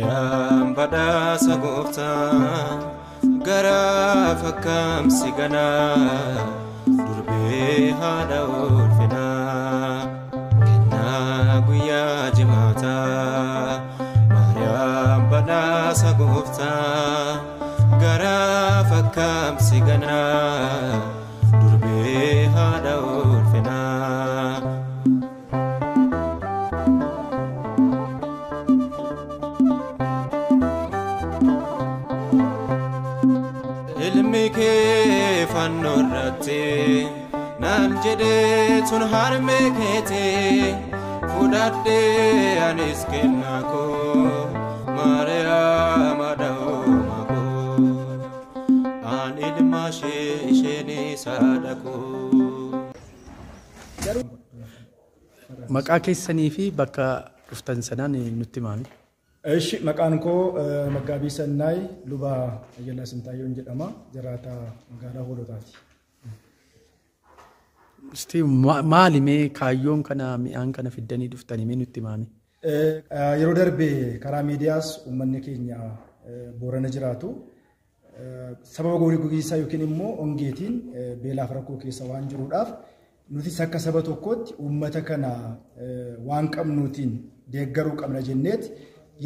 Maariyaam badhaasa gooftaa gara fakkaamsi ganaa durbee haadha ulfinaa kennaa guyyaa jimaataa. Maariyaam badhaasa gooftaa gara fakkaamsi ganaa durbee haadha ulfinaa. Ilmi kee fannoo irratti naan jedhee tun harmee keetii fudhadhee anis kennaa koo Maariyaam haadha uumaa koo an ilma ishee isheenis haadha koo. Maqaa keessanii fi bakka dhuftan sanaan nutti himami. Eshi maqaan koo Maggaabii Sannaay Luba Ayyalaa Sintaayyoon jedhama. Jiraataa magaalaa Hoolotaati. Isti maali mee kaayyoon kana mi'aan kana fiddanii dhuftanii mee nutti himami. Yeroo darbe karaa miidiyaas uummanni keenya Boorana jiraatu sababa gogiinsaa yookiin immoo hongeetiin beelaaf rakkoo keessa waan jiruudhaaf nutis akka saba tokkootti uummata kana waan qabnuutiin deeggaruu qabna jenneeti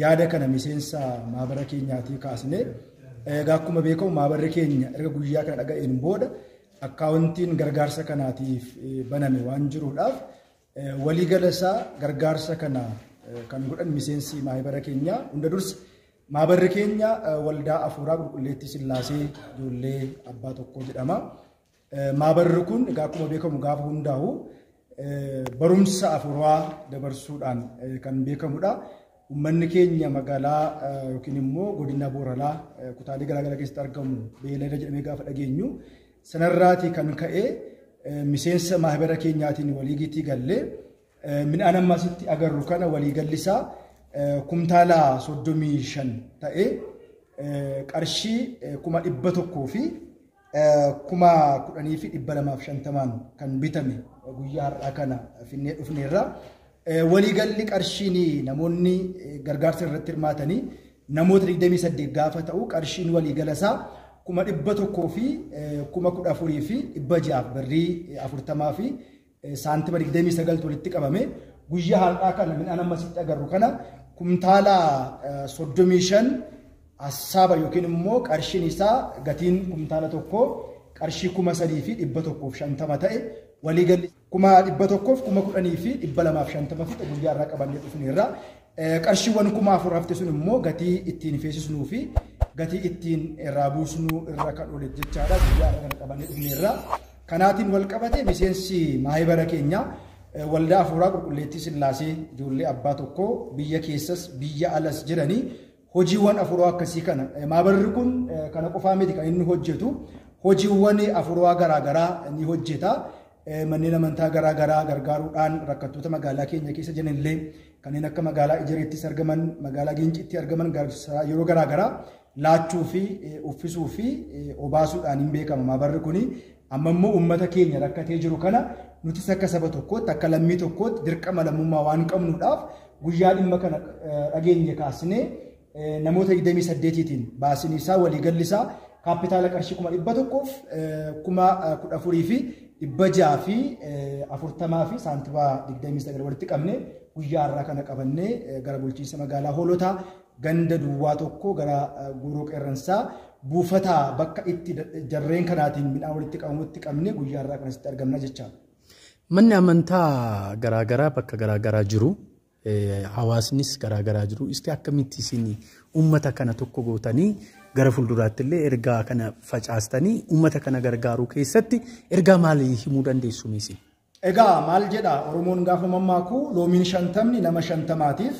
yaada kana miseensa maabara keenyaatii kaasne. Egaa akkuma beekamu maabarri keenya erga guyyaa kana dhaga'een booda akkaawuntiin gargaarsa kanaatiif baname waan jiruudhaaf waliigala isaa gargaarsa kana kan godhan miseensi maabara keenyaa hunda dursa maabarri keenya waldaa afuuraa qulqulleettii Sillaasee ijoollee abbaa tokkoo jedhama. Maabarri kun egaa akkuma beekamu gaafa hundaa'u barumsa afuuraa dabarsuudhaan kan beekamudha. Uummanni keenya magaalaa yookiin immoo godina Booranaa kutaalee garaagaraa keessatti argamu beelada jedhamee gaafa dhageenyu sanarraatii kan ka'e miseensa maabara keenyaatiin waliigitii gallee midhaan ammasitti agarru kana waliigallisaa kumtaala 35 ta'ee qarshii 100,000 fi 10,250 kan bitame guyyaa har'aa kana finnee dhufneerra. Waliigalli qarshiin namoonni gargaarsa irratti hirmaatanii namoota 28 gaafa ta'u qarshiin waliigala isaa 100,000 fi 14,600 birrii 40 fi saantima 29 walitti qabame guyyaa har'aa kana midhaan ammasitti agarru kana kumtaala 35 assaaba yookiin immoo qarshiin isaa gatiin kumtaala tokko qarshii 3,150 ta'e waliigalli 100,000 10,250 fi guyyaa irraa qabannee dhufneerra. Qarshiiwwan 4,000 hafte sun immoo gatii ittiin feesisnuu fi gatii ittiin irraa buusnuu irra kan oole jechaadha guyyaa irraa kana qabannee dhufneerra. Kanaatiin wal qabate miseensi maayibara keenya waldaa afuuraa qulqulleettii Sillaasee ijoollee abbaa tokkoo biyya keessas biyya alas jiranii hojiiwwan afuuraa akkasii kana maabarri kun kana qofaa miti kan inni hojjetu hojiiwwan afuuraa garaagaraa ni hojjeta. Manneen amantaa garaagaraa gargaaruudhaan rakkattoota magaalaa keenya keessa jiranillee kanneen akka magaalaa Ijereettis argaman magaalaa Giincitti argaman yeroo garaagaraa laachuu fi uffisuu fi obaasuudhaan hin beekama. Maabarri kuni amma immoo uummata keenya rakkatee jiru kana nutis akka saba tokkootti akka lammii tokkootti dirqama lammummaa waan qabnuudhaaf guyyaa dhimma kana dhageenye kaasnee namoota 28tiin baasiin isaa waliigalli isaa kaapitaala qarshii 100,000 14,640 fi saantima 29 walitti qabne guyyaa har'aa kana qabannee gara bulchiinsa magaalaa Hoolotaa ganda duwwaa tokko gara Gooroo Qeerransaa buufata bakka itti jarreen kanaatiin midhaan walitti qabamutti qabne guyyaa har'aa kanasitti argamna jechaadha. Manni amantaa garaagaraa bakka garaagaraa jiru. Hawaasnis garaagaraa jiru. Isti akkamitti isin uummata kana tokko gootanii gara fuulduraatti illee ergaa kana facaastanii uummata kana gargaaruu keessatti ergaa maalii himuu dandeessu isin? Egaa maal jedha Oromoon gaafa mammaaku loomiin 50 nama 50tiif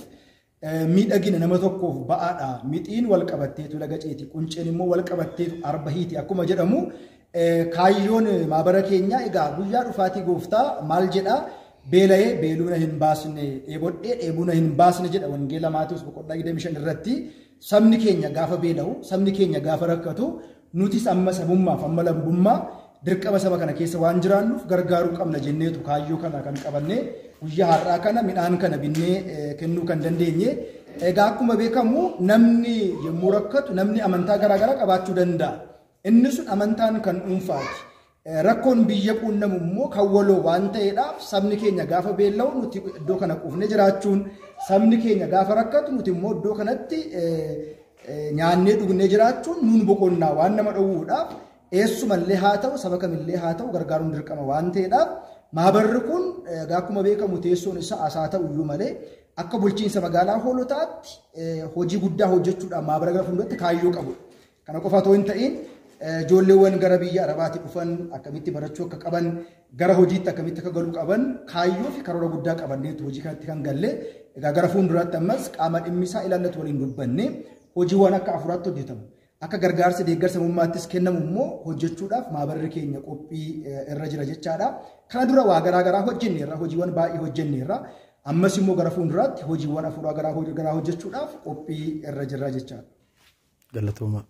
miidhagina nama tokkoof ba'aadha. Mixiin wal qabatteetu laga ceeti qunceen immoo wal qabatteetu arba hiiti akkuma jedhamu kaayyoon maabara keenyaa egaa guyyaa dhufaatii gooftaa maal jedha beela'ee beeluuna hin baasne dheebodhee dheebuuna hin baasne jedha wangeela Maatewos boqonnaa 25 irratti sabni keenya gaafa beela'u sabni keenya gaafa rakkatu nutis amma sabummaaf amma lammummaa dirqama saba kana keessa waan jiraannuuf gargaaruu qabna jenneetu kaayyoo kana kan qabanne guyyaa har'aa kana midhaan kana binnee kennuu kan dandeenye. Egaa akkuma beekamu namni yommuu rakkatu namni amantaa garaagaraa qabaachuu danda'a. Inni sun amantaan kan dhuunfaati. Rakkoon biyya quunnamu immoo kan waloo waan ta'eedhaaf sabni keenya gaafa beela'u nuti iddoo kana quufnee jiraachuun, sabni keenya gaafa rakkatu nuti immoo iddoo kanatti nyaannee dhugnee jiraachuun nuun boqonnaa waan nama dhowwuudhaaf eessumallee haa ta'u saba kamillee haa ta'u gargaaruun dirqama waan ta'eedhaaf maabarri kun egaa akkuma beekamu teessoon isaa asaa ta'u iyyuu malee akka bulchiinsa magaalaa Hoolotaatti hojii guddaa hojjechuudhaan maabara gara fuulduratti kaayyoo qabudha. Kana qofa otoo hin ta'in ijoolleewwan gara biyya Arabaatti dhufan akkamitti barachuu akka qaban, gara hojiitti akkamitti akka galuu qaban kaayyoo fi karoora guddaa qabanneetu hojii kanatti kan galle. Egaa gara fuulduraatti ammas qaama dhimmi isaa ilaallatu waliin dubbanne hojiiwwan akka afuraatti hojjetamu. Akka gargaarsa deeggarsa muummaattis kennamu immoo hojjechuudhaaf maabarri keenya qophii irra jira jechaadha. Kana dura waa garaa garaa hojjenneerra, hojiiwwan baay'ee hojjenneerra. Ammas immoo gara fuulduraatti hojiiwwan afuraa garaa hojjechuudhaaf qophii irra jira jechaadha. Galatoomaa.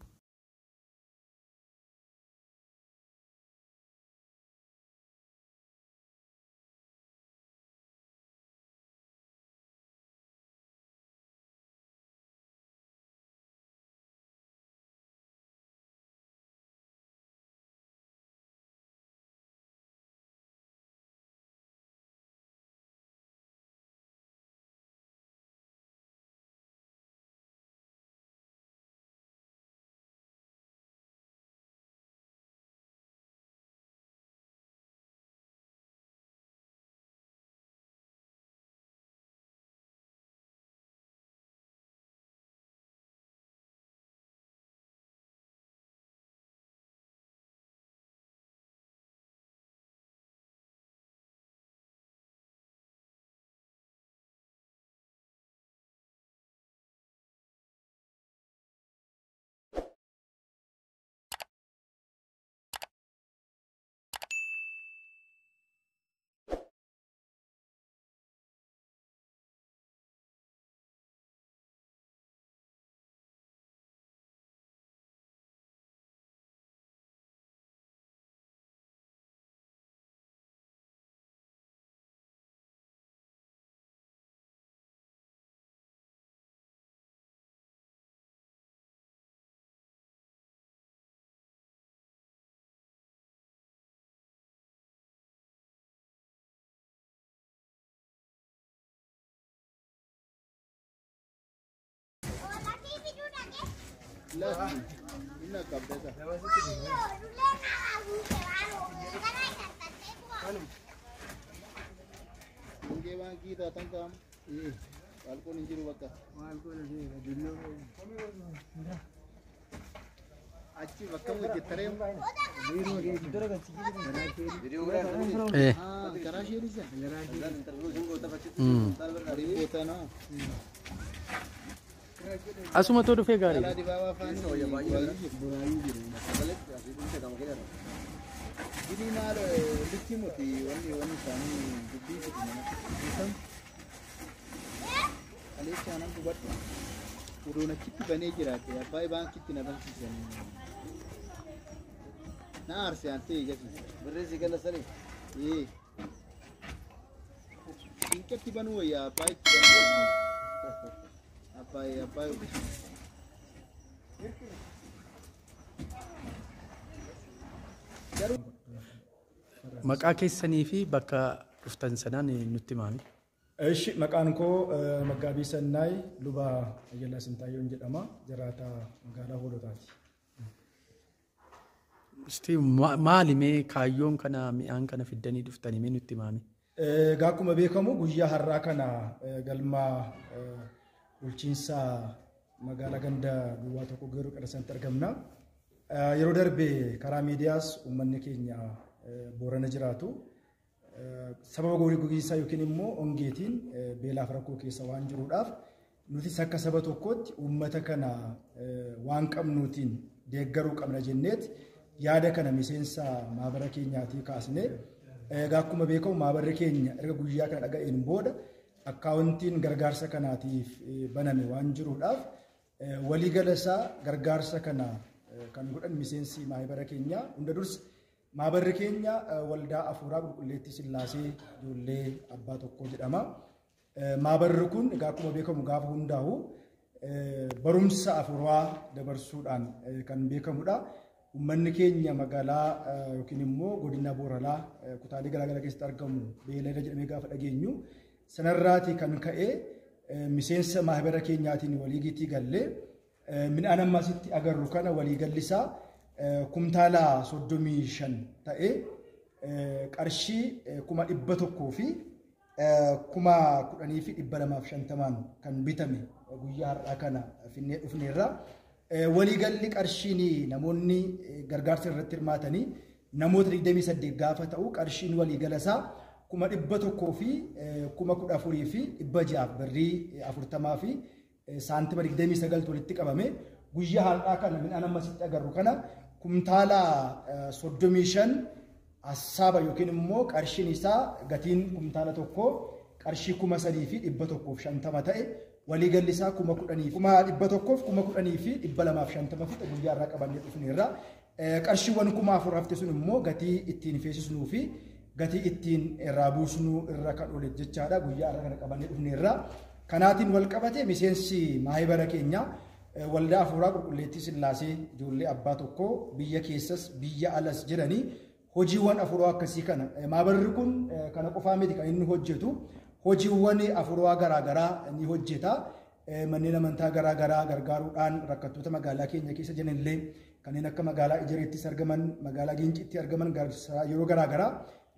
Asuma too dhufee gaarii. Maqaa keessanii fi bakka dhuftan sanaan nutti himami. Ishi maqaan koo Maggaabii Sannaay Luba Ayyalaa Sintaayyoon jedhama. Jiraataa magaalaa Hoolotaati. Isti maali mee kaayyoon kana mi'aan kana fiddanii dhuftanii mee nutti himami? Egaa akkuma beekamu guyyaa har'aa kana galma bulchiinsa magaalaa ganda duwwaa tokko garuu qarasantti argamna. Yeroo darbe karaa miidiyaas uummanni keenya Boorana jiraatu sababa gogiinsaa yookiin immoo hongeetiin beelaaf rakkoo keessa waan jiruudhaaf nutis akka saba tokkootti uummata kana waan qabnuutiin deeggaruu qabna jenneet yaada kana miseensa maabara keenyaatii kaasne. Egaa akkuma beekamu maabarri keenya erga guyyaa kana dhaga'een booda akkaawuntiin gargaarsa kanaatiif baname waan jiruudhaaf waliigala isaa gargaarsa kana kan godhan miseensi maabara keenyaa hunda dursa Maabarri keenya Waldaa Afuuraa Qulqulleettii Sillaasee Ijoollee Abbaa Tokkoo jedhama. Maabarri kun egaa akkuma beekamu gaafa hundaa'u barumsa afuuraa dabarsuudhaan kan beekamudha. Uummanni keenya magaalaa yookiin immoo godina Booranaa kutaalee garaagaraa keessatti argamu beelada jedhamee gaafa dhageenyu sanarraatii kan ka'e miseensa maahibara keenyaatiin waliigitii gallee midhaan ammasitti agarru kana waliigallisaa kumtaala 35 ta'ee qarshii 100,000 fi 10,250 kan bitame guyyaa har'aa kana finnee dhufneerra. Waliigalli qarshiin namoonni gargaarsa irratti hirmaatanii namoota 28 gaafa ta'u qarshiin waliigalasaa 100,000 fi 14,600 birrii 40 fi saantima 29 walitti qabame guyyaa har'aa kana midhaan ammasitti agarru kana kumtaala 35 hassaaba yookiin immoo qarshiin isaa gatiin kumtaala tokko qarshii 3,150 ta'e waliigalli isaa 10,110,250 fixe guyyaa irraa qabannee dhufneerra. Qarshiiwwan 4,000 hafte sun immoo gatii ittiin feesisnuu fi gatii ittiin irraa buusnuu irra kan oole jechaadha guyyaa irraa kana qabannee dhufneerra. Kanaatiin wal qabate miseensi maahibara keenya Waldaa Afuuraa Qulqulleettii Sillaasee Ijoollee Abbaa Tokkoo biyya keessas biyya alas jiranii hojiiwwan afuuraa akkasii kana maabarri kun kana qofaa miti kan inni hojjetu hojiiwwan afuuraa garaagaraa ni hojjeta. Manneen amantaa garaagaraa gargaaruudhaan rakkattoota magaalaa keenya keessa jiranillee kanneen akka magaalaa Ijareettis argaman magaalaa Ginciitti argaman yeroo garaagaraa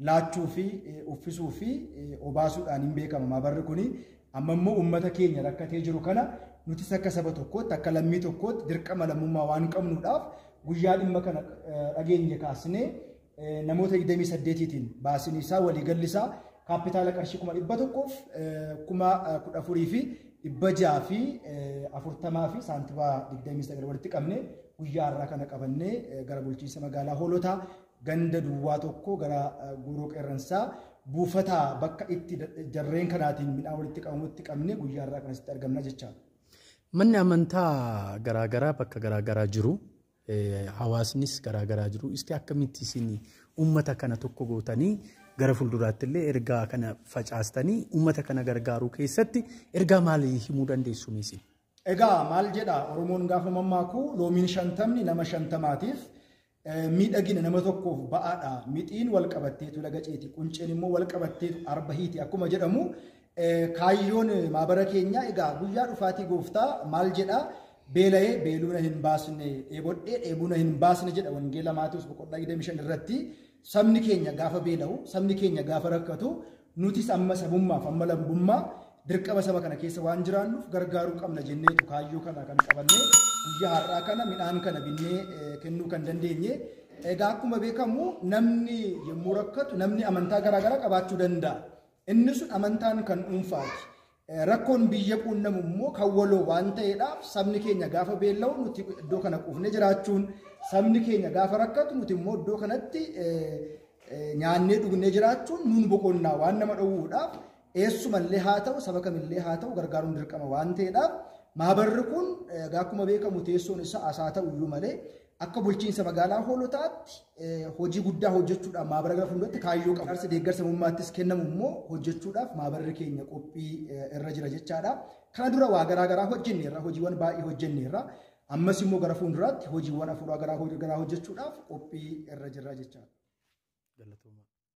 laachuu fi uffisuu fi obaasuudhaan hin beekama maabarri kuni. Amma immoo uummata keenya rakkatee jiru kana nutis akka saba tokkootti akka lammii tokkootti dirqama lammummaa waan qabnuudhaaf guyyaa dhimma kana dhageenye kaasnee namoota 28tiin baasiin isaa waliigalli isaa kaapitaala qarshii 114,640 fi saantima 29 walitti qabne guyyaa har'aa kana qabannee gara bulchiinsa magaalaa Hoolotaa ganda duwwaa tokko gara Gooroo Qeerransaa buufata bakka itti jarreen kanaatiin midhaan walitti qabamutti qabne guyyaa har'aa kanasitti argamna jechaadha. Manni amantaa garaagaraa bakka garaagaraa jiru. Hawaasnis garaagaraa jiru. Isti akkamitti isin uummata kana tokko gootanii gara fuulduraatti illee ergaa kana facaastanii uummata kana gargaaruu keessatti ergaa maalii himuu dandeessu isin? Egaa maal jedha Oromoon gaafa mammaaku loomiin 50 nama 50tiif miidhagina nama tokkoof ba'aadha. Mixiin wal qabatteetu laga ceeti, qunceen immoo wal qabatteetu arba hiiti akkuma jedhamu kaayyoon maabara keenyaa egaa guyyaa dhufaatii gooftaa maal jedha beela'ee beeluuna hin baasne dheebodhee dheebuuna hin baasne jedha Wangeela Maatewos boqonnaa 25 irratti sabni keenya gaafa beela'u sabni keenya gaafa rakkatu nutis amma sabummaaf amma lammummaa dirqama saba kana keessa waan jiraannuuf gargaaruu qabna jenneetu kaayyoo kana kan qabanne guyyaa har'aa kana midhaan kana binnee kennuu kan dandeenye. Egaa akkuma beekamu namni yommuu rakkatu namni amantaa garaagaraa qabaachuu danda'a. Inni sun amantaan kan dhuunfaati. Rakkoon biyya quunnamu immoo kan waloo waan ta'eedhaaf sabni keenya gaafa beela'u nuti iddoo kana quufnee jiraachuun sabni keenya gaafa rakkatu nuti immoo iddoo kanatti nyaannee dhugnee jiraachuun nuun boqonnaa waan nama dhowwuudhaaf eessumallee haa ta'u saba kamillee haa ta'u gargaaruun dirqama waan ta'eedhaaf maabarri kun egaa akkuma beekamu teessoon isaa asaa ta'u iyyuu malee akka bulchiinsa magaalaa Hoolotaatti hojii guddaa hojjechuudhaaf maabara gara fuulduratti kaayyoo qaba. Gargaarsa deeggarsa muummaattis kennamu immoo hojjechuudhaaf maabarri keenya qophii irra jira jechaadha. Kana dura waa garaagaraa hojjenneerra hojiiwwan baay'ee hojjenneerra. Ammas immoo gara fuulduraatti hojiiwwan afuuraa garaa hojjechuudhaaf qophii irra jirra jechaadha. Galatooma.